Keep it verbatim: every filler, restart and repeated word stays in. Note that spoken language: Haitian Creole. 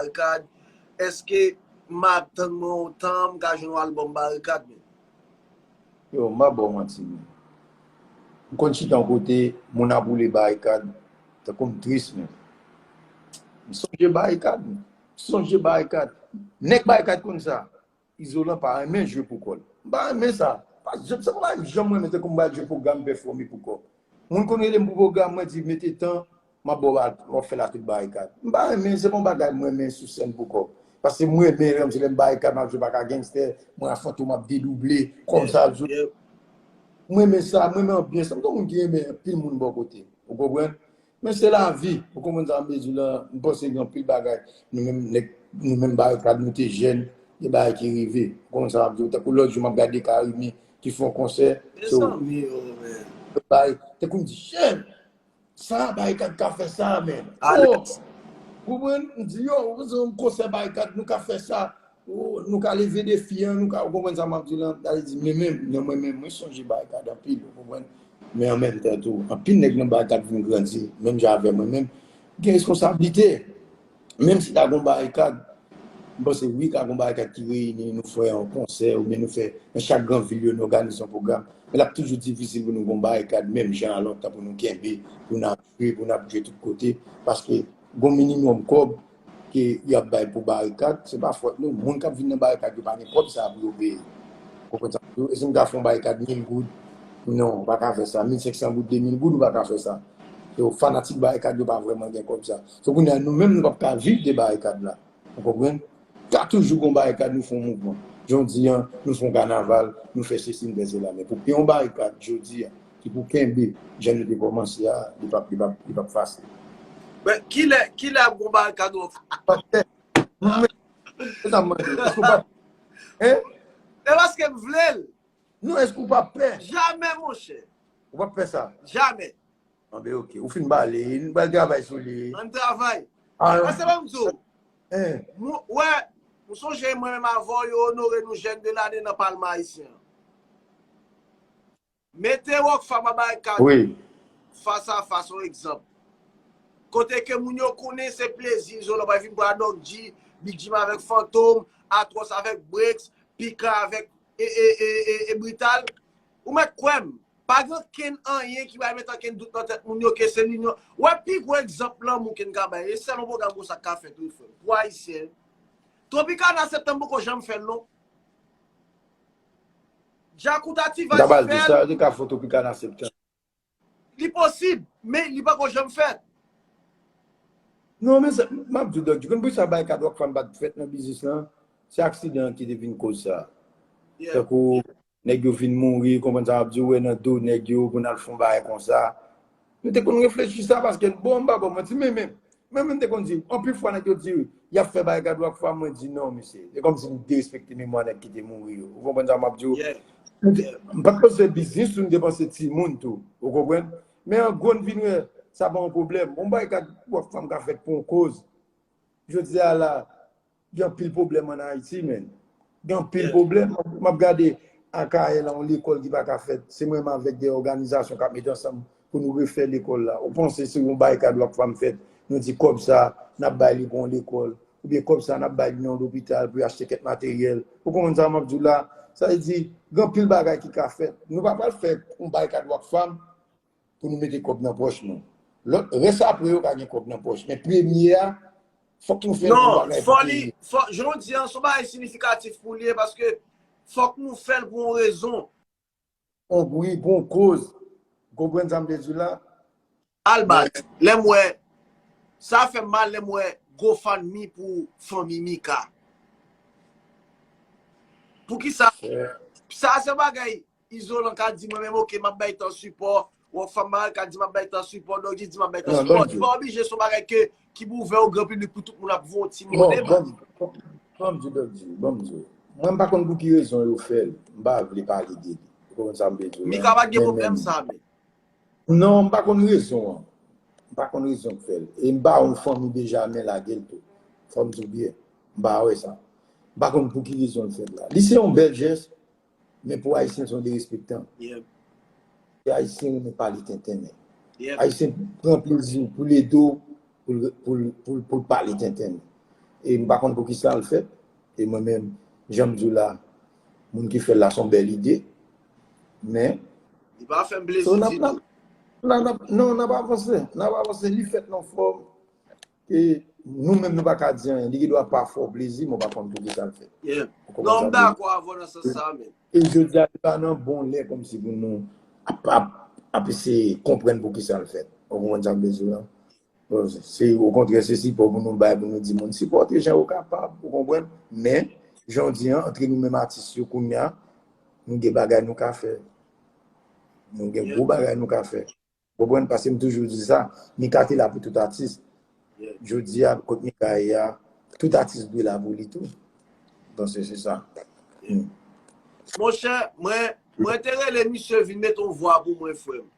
Barikad? Èske m ap tann mwen yon tan, m ka jwenn yon albòm Barikad, men? Yo, m pa ba w manti, men. M konn chita yon kote, moun ap woule Barikad, tankou m tris, men. M sonje Barikad, men. M sonje Barikad. Nèg Barikad konn sa. Izolan pa renmen jwe pou kò l. M pa renmen sa. Pa janm, sa pa janm renmen tankou m pral jwe pwogram pèfòme pou kò. Moun konn rele m pou pwogram, mwen di mete tan, m ap ba w, w ap fè l a tout Barikad. M pa renmen, se pa yon bagay m renmen sou sèn pou kò. Paske m renmen lè m se lè m Barikad, m ap jwe baka Gangster, mwen ak Fantom ap dedouble, kòm sa ap jwe. M renmen sa, m renmen anbyans la. M gon moun ki renmen anpil moun bò kote. Ou konprann? Men se lavi. Ou konprann sa m vle di w la? M panse gen anpil bagay. Nou menm nèg, nou menm Barikad, nou te jèn, gen bagay ki rive. Ou konprann sa m ap di w? Tankou lòt jou, m ap gade Carimi ki fè yon konsè. Mezanmi, oh, man. Bay, tankou m di, jèn, sa, Barikad ka fè sa, men. Oh! Ou konprann? M di, yo, ou konprann, yon konsè Barikad, nou ka fè sa. Oh, nou ka leve defi an, nou ka, ou konprann sa m ap di w la? Sa vle di, men menm, nan mwen menm, mwen sonje Barikad anpil, ou konprann? Men an menm tan tou, anpil nèg nan Barikad vin grandi, menm jan avè mwen menm, gen responsablite. Menm si ta gon Barikad, m panse wi, ka gon Barikad ki reyini, nou fè yon konsè, oubyen nou fè nan chak gran vil yo, nou òganize yon pwogram. Men l ap toujou difisil pou nou gon Barikad, menm jan a lontan pou nou kenbe, pou n ap jwe, pou n ap jwe tout kote. Paske gon minimòm kòb, ke y ap bay pou Barikad, se pa fòt nou. Moun k ap vin nan Barikad yo pa gen kòb sa pou yo peye. Ou konprann sa? E si m ta fè yon Barikad mil goud, non, ou pa ka fè sa. Mil senk san goud, de mil goud, ou pa ka fè sa. So, fanatik Barikad yo pa vrèman gen kòb sa. So, kounye a, nou menm, nou p ap ka viv de Barikad la. Ou konprann? Ka toujou gon Barikad, nou fè yon mouvman. Jodi a, nou fè yon kanaval, nou fè sesi, nou fè sela. Men pou gen yon Barikad, jodi a, ki pou kenbe jan nou te kòmanse a, li p ap, li p ap, li p ap fasil. Men kilè, kilè ap gon Barikad ou? Pastè, mwen, se sa m mande. Èske w pa, hein? E paske m vle l. Non, èske w pa pè? Jamè, monchè. Ou pa pè sa? Jamè. Anben, ok. Ou fin bale, nou pral travay sou li. Ann travay. Ah, Paske ban m di w, hein. Mwen, wè, m sonje mwen menm avè w, yo onore nou jèn de lane nan Palman Ayisyen an. Mete Rockfam a Barikad Wi. Fas a fas, yon egzanp. Kote ke moun yo konnen se plezi, Izolan pa vin pran Doc G, Big Jim avèk Fantom, Atwòs avèk Breaks, Pika avèk e, e, e, e, e Brital. Ou mèt kwè m, pa gen okenn anyen ki pral mete okenn dout nan tèt moun yo ke se linyon. Wè, pi gwo egzanp lanmou ke n ka bay, e sèl yon pwogram konsa k ka fèt, wi, frè m. Pou Ayisyen, Tropicana Septanm poko janm fè l, non. Djakouta T-Vice fè l. Sa, yo te ka fè Tropicana Septanm. Li posib, men li pako janm fèt. Non, men sa, m ap di w, Doc G, konn poukisa Barikad Rockfam pa t fèt nan biznis lan? Se aksidan an ki te vin koz sa. Tankou, nèg yo vin mouri, konprann sa m ap di w, wè nan do nèg yo, pou n al fè yon bagay konsa. Nou te konn reflechi sa, paske, bon, m pa ba w manti, men, men, men, men m te konn di, anpil fwa nèg yo di, y ap fè Barikad Rockfam, mwen di, non, mesye. Se kòmsi m derespekte memwa nèg ki te mouri yo. Ou konprann sa m ap di w? M te, m pa t panse biznis tou, m te panse timoun tou. Ou konprann? Men an gwo, n vin wè, sa pa yon pwoblèm. Yon Barikad Rockfam ka fèt pou yon koz. Jodi a la, gen anpil pwoblèm ann Ayiti, men. Gen anpil pwoblèm. M ap gade Akayè la, yon lekòl ki pa ka fèt. Se mwen menm avèk de òganizasyon k ap met ansanm pou nou refè lekòl la. Ou panse si yon Barikad Rockfam fèt, nou di kòb sa, n ap bay li pou yon lekòl. Oubyen kòb sa, n ap bay li nan yon lopital pou y achte kèk materyèl. Ou konprann sa m ap di w la? Sa vle di, gen anpil bagay ki ka fèt. Nou pa pral fè yon Barikad Rockfam pou nou mete kòb nan pòch nou. Lòt, rès apre yo ka gen kòb nan pòch. Men premye a, fòk nou fè yon bagay pou peye. Non, fò li, fò, jan w di an, se yon bagay siyifikatif pou li ye, paske fòk nou fè l pou yon rezon. Yon bri, pou yon koz. Konprann sa m vle di w la? Albert, lè m wè, sa fè m mal lè m wè GoFundMe pou fanmi Mika. Poukisa? Sa se bagay Izolan ka di mwen menm, ok, m ap bay tan sipò. Rockfam Barikad di m ap bay tan sipò. Doc G di m ap bay tan sipò. Li pa oblije se yon bagay ke, ki pou ouvè o gran piblik pou tout moun ap voye yon ti monnen ba li. Ban m di w, Doc G, ban m di w. Mwen, m pa konn pou ki rezon yo fè l. M pa vle pale de li. Ou konprann sa m vle di w la? Mika pa t gen pwoblèm sa, men. Non, m pa konn rezon an. M pa konn rezon k fè l. E m pa yon fanmi Benjamen lage l tou. Fò m di w byen. M pa wè sa. M pa konn pou ki rezon l fè l la. Li se yon bèl jès, men pou Ayisyen se yon derespektan. Ayisyen renmen pale tenten, men. Ayisyen pran plezi pou l ede w, pou l, pou l, pou l, pou l pale tenten, men. E m pa konn poukisa l fèt. E mwen menm, jan m di w la, moun ki fè l la se yon bèl ide. Men, Li pa fè m so, plezi n ap, ditou. n ap, n ap, n ap, non, n ap avanse. N ap avanse. Li fèt nan fòm ke nou menm nou pa ka di anyen. Li gen dwa pa fè w plezi, men w pa konn poukisa l fèt. Yeah. Ou konprann Non, sa m m vle di? Dakò avè w nan sans sa, men. E jodi a, li pa nan bon lè kòmsi pou nou ap, ap, ap eseye konprann poukisa l fèt. Ou konprann sa m vle di w la? Bon, se, okontrè, se sipò pou nou bay, pou nou di moun sipòte jan yo kapab, ou konprann? Men, jan w di an, antre nou menm atis yo kounye a, nou gen bagay nou ka fè. Nou gen gwo bagay nou ka fè. Konprann? Paske m toujou di sa, Mika te la pou tout atis. Yeah. Jodi a, kot Mika ye a, tout atis dwe la pou li tou. Donk, se se sa. Hmm. Monchè, mwen, mwen te rele misye vin met yon vwa pou mwen, frè m.